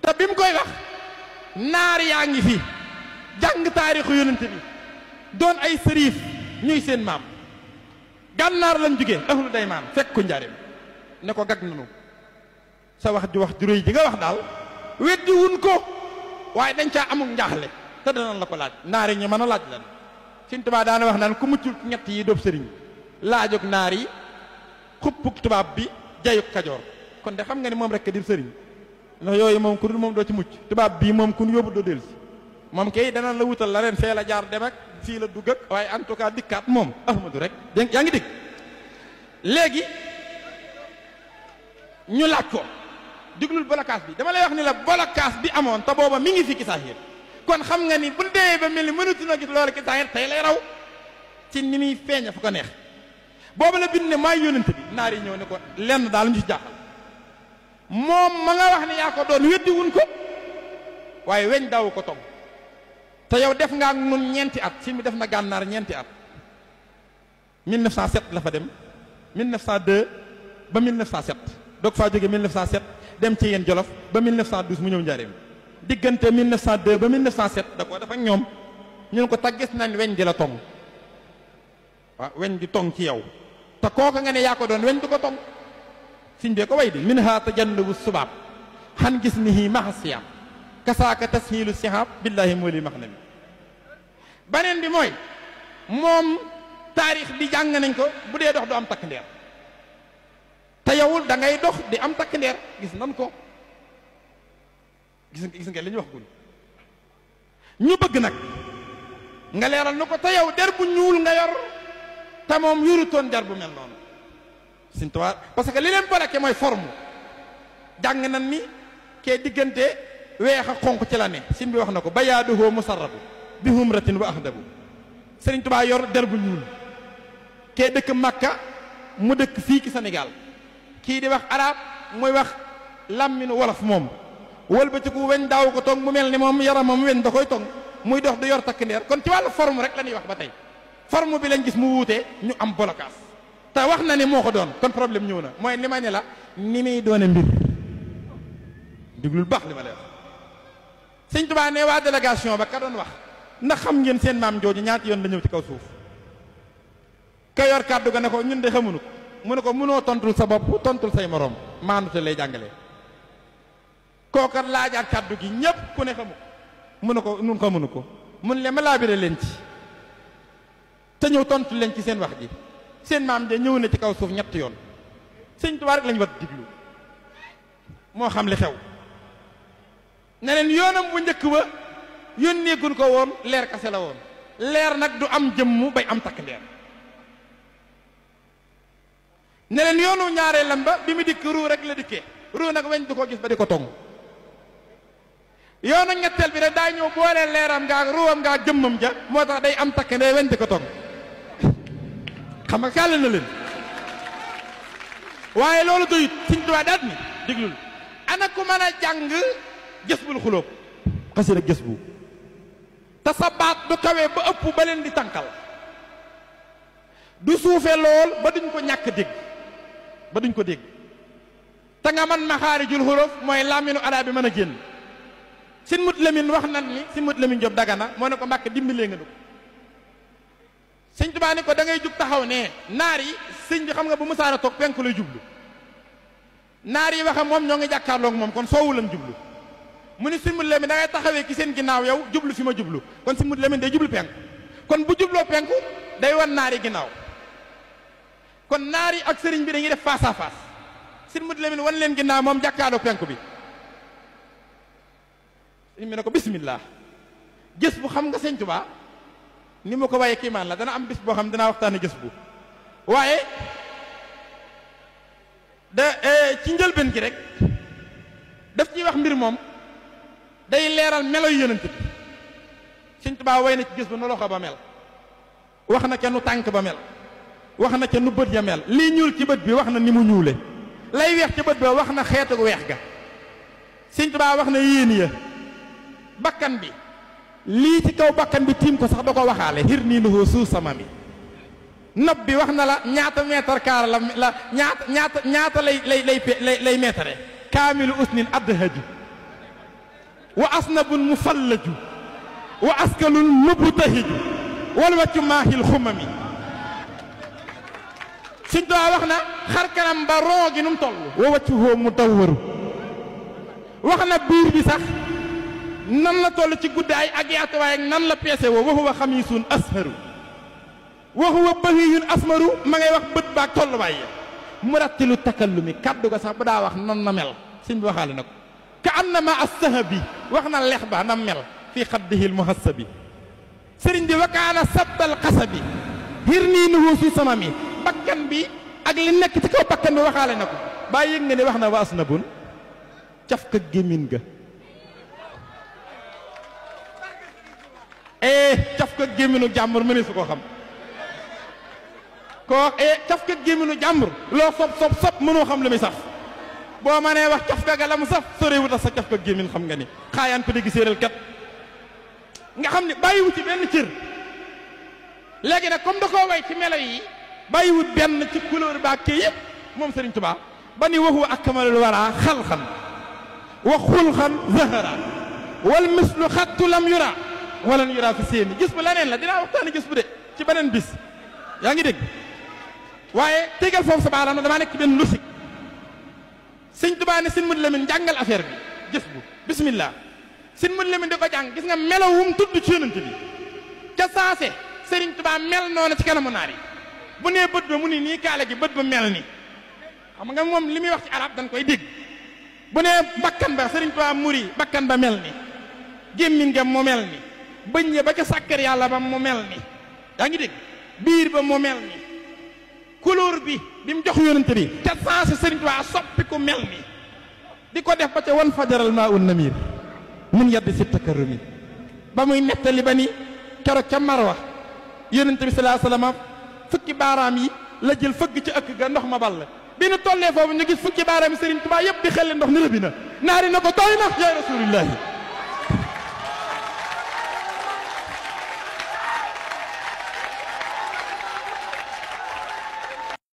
te bi mu koy wax naar yaa ngi fi jàng taarixu yonent bi doon ay sëriif ñuy seen maam gànnaar lañ jógee ahlu daymaan fekk ko njaareem ne ko gag nanu sa wax ju réy ji nga wax daal weddi wun ko waaye dañ caa amul njaaxle te danañ la ko laaj naar yi ñu mën a laaj lan Sëñ Tuubaa daana wax naan ku muccul ñett yi doob sëriñ laajog naar yi xuppug tubaab bi jayug kajoor kon de xam nga ni moom rekk di sëriñ ndax yooyu moom ku dul moom doo ci mucc tubaab bii moom ku ñu yóbbu doo dellusi moom kay danañ la wutal la ren fee la jaar dem ak fii la dugg ak waaye en tout cas dikkaat moom ahmadu rek dégg yaa ngi dégg léegi ñu laaj ko diglul bolokaas bi dama lay wax ni la bolokaas bi amoon te booba mi ngi fi ki saahir kon xam nga ni bu dee ba mel ni mënatuñoo gis loolu ki saahir tey lay raw ci ni muy feeña fu ko neex booba la bind ne maay yónent bi naar yi ñëw ne ko lenn daal ñu ci jaaxal moom ma nga wax ne yaa ko doon weddi wuñ ko waaye weñ daawu ko togg te yow def nga ak nun ñeenti at si mi def na gànnaar ñeenti at 1907 la fa dem 1902 ba 1907 doog faa jóge 1907 dem ci yéen Jolof ba 1912 mu ñëw njaareem diggante 1902 ba 1907 da koo def ak ñoom ñu ne ko taggis nañ weñ di la tong waaw weñ di tong ci yow te kooka nga ne yaa ko doon weñ du ko tong siñ bee ko way di min ha tajannubu subaab xan gis nihi mahasiyam kasaaka tashiilu sihab billahi moo li max na mi baneen bi mooy moom taarix bi jàng nañ ko bu dee dox du am takk ndeer te yowul da ngay dox di am takk ndeer gis nan ko gis nga li ñu wax gun ñu bëgg nag nga leeral nu ko te yow der bu ñuul nga yor te moom yurutoon der bu mel noonu Sëñ Tuubaa parce que li leen barake mooy forme jàng nan ni kee diggante weex a xonq ci la ne sin bi wax na ko bayaaduhoo musarrabu bi humratin wa ahdabu Sëriñ Tuubaa yor der bu ñuul kee dëkk Makka mu dëkk fii ci Sénégal kii di wax arab muy wax làmminu wolof moom wëlbatiku weñ daaw ko tong mu mel ni moom yaramam weñ da koy tong muy dox du yor takk ndeer kon ci wàllu forme rek la ñuy wax ba tey forme bi lañ gis mu wuute ñu am bolokaas te wax na ne moo ko doon kon problème ñëw na mooy li ma ne la ni muy doone mbir diglul baax li ma lay wax Sëñ Tuubaa ne waa délégation ba ka doon wax ndax xam ngeen seen maam jooju ñaati yoon la ñëw ci kaw suuf ka yor kàddu ga ne ko ñun de xamuñu ko mu ne ko mënoo tontul sa bopp tontul say moroom maanute lay jàngalee kookat laajaat kàddu gi ñépp ku ne xamu mu ne ko nun xamuñu ko mun le ma laabire leen ci te ñëw tontu leen ci seen wax ji seen maam de ñëw na ci kaw suuf ñetti yoon Sëñ Tuubaa rek lañu war diglu moo xam li xew ne leen yoonam bu njëkk ba yónneegun ko woon leer kase la woon leer nag du am jëmm bay am takk ndeer ne leen yoonu ñaareelam ba bi mu dikk ruu rek la dikkee ruu nag weñ du ko gis ba di ko tong yoonu ñetteel bi rek daa ñëw boole leeram nga ak ruwam nga ak jëmmam ja moo tax day am takk ndeer weñ di ko tong xam nga kàll na leen waaye loolu doyut Sëñ Tuubaa daat ni déglul ana ku mën a jàng gës bul xulóob xasida gës bu te sa baat du kawee ba ëpp ba leen di tànkal du suufe lool ba duñ ko ñàkk dégg ba duñ ko dégg te nga man maxaarijul xuruf mooy làmminu arab bi mën a génn Sëñ Mut Lamin wax nan ni Sëñ Mut Lamin Jóob Dagana moo ne ko Mbàkke dimbalee nga nu ko Sëñ Tuubaa ni ko da ngay jug taxaw ne naar yi sëñ bi xam nga bu musaara toog penku lay jublu naar yi waxe moom ñoo ngi jàkkaarloog moom kon soowu lan jublu mu ni Sëñ Mut Lamin da ngay taxawee ki seen ginnaaw yow jublu fi ma jublu kon Sëñ Mut Lamin day jublu penku kon bu jubloo penku day wan naar yi ginnaaw kon naar yi ak sëriñ bi dañuy def face à face Sëñ Mut Lamin wan leen ginnaaw moom jàkkaarloog penku bi sëñ bi ne ko bismillah gës bu xam nga Sëñ Tuubaa ni ma ko waaye kiimaan la dana am bis boo xam dinaa waxtaane gës bu waaye da ci njëlbeen gi rek daf ciy wax mbir moom day leeral melo yu yonent bi Sëñ Tuubaa way na ci gës bu nu loxo ba mel wax na ca nu tànk ba mel wax na ca nu bët ya mel lii ñuul ci bët bi wax na ni mu ñuule lay weex ci bët bi wax na xeetu weex ga Sëñ Tuubaa wax na yéen ya bakkan bi lii ci kaw bakkan bi tiim ko sax da ko waxaale xir nii nuhoo suuf sama mi nopp bi wax na la ñaata mètre carré la ñaata lay mètre kaamilu usnin add haju wa asnabun mufallaju wa askalun mubtahiju wal waccu maahil xumami Sëñ Tuubaa wax na xar kanam ba roo gi nu mu toll wa waccu hoo mu dawwaru wax na biir bi sax nan la toll ci guddaay ak yaatuwaay ak nan la peese woo wa huwa xamiisun asharu wa huwa bahiyun asmaru ma ngay wax bët baak tolluwaay ya murattilu takallumi kaddu ga sax bu daa wax nan na mel sëñ bi waxaale na ko ka annama as-sahabi wax na lex ba na mel fii xaddihil muhassabi sëriñ bi wakaana sabbal xasabi hir nii nuhu fi samami bakkan bi ak li nekk ci kaw bakkan bi waxaale na ko baa yëg nga ne wax na wa asnabun caf ka gémmin ga caf ka gémminu jàmbur mëne su ko xam koo caf ka gémminu jàmbur loo sob mënoo xam lu muy saf boo ma nee wax caf ka ga la mu saf sore wuta sa caf ka gémmin xam nga ni xaayaan ko dégg séeréel kat nga xam ne bàyyiwu ci benn cër léegi nag comme da koo way ci melo yi bàyyiwut benn ci couleur ba kii yëpp moom Serigne Touba ba ni waxu akmalul wara xalxan wa xulxan zahara wal mislu xattu lam yura walan yura fi séeni gis bu leneen la dinaa waxtaani gis bu de ci beneen bis yaa ngi dégg waaye tegal foofu sa baaraam na damaa nekk ci benn logique Sëñ Touba ne Sëñ Mouhamadou Lamine jàngal affaire bi gis bu bismillah Sëñ Mouhamadou Lamine di ko jàng gis nga melowum tudd ci yonent bi ca saase Serigne Touba mel noonu ci kanamu naar yi bu nee bët ba mu ni nii kaala gi bët ba mel ni xam nga moom li muy wax ci arab dañ koy dégg bu nee bakkan ba Serigne Touba muri bakkan ba mel ni gémmiñ nga mu mel ni bëñ ya ba ca sàkkar yàlla ba mu mel ni yaa ngi dégg biir ba mu mel ni couleur bi mu jox yonent bi ca saase Serigne Touba soppi ku mel ni di ko def ba ca wan fajaral maa un namir mun yaddi si takarrumi ba muy nettali ba ni keroog ca Marwa yonent bi sallallahu alayhi wasallam fukki baaraam yi la jël fëgg ci ëkk ga ndox ma ball bi nu tollee foofu ñu gis fukki baaraam yi Serigne Touba yëpp di xel ndox ni rëbbi na naari na ko doy na ya rasulillahi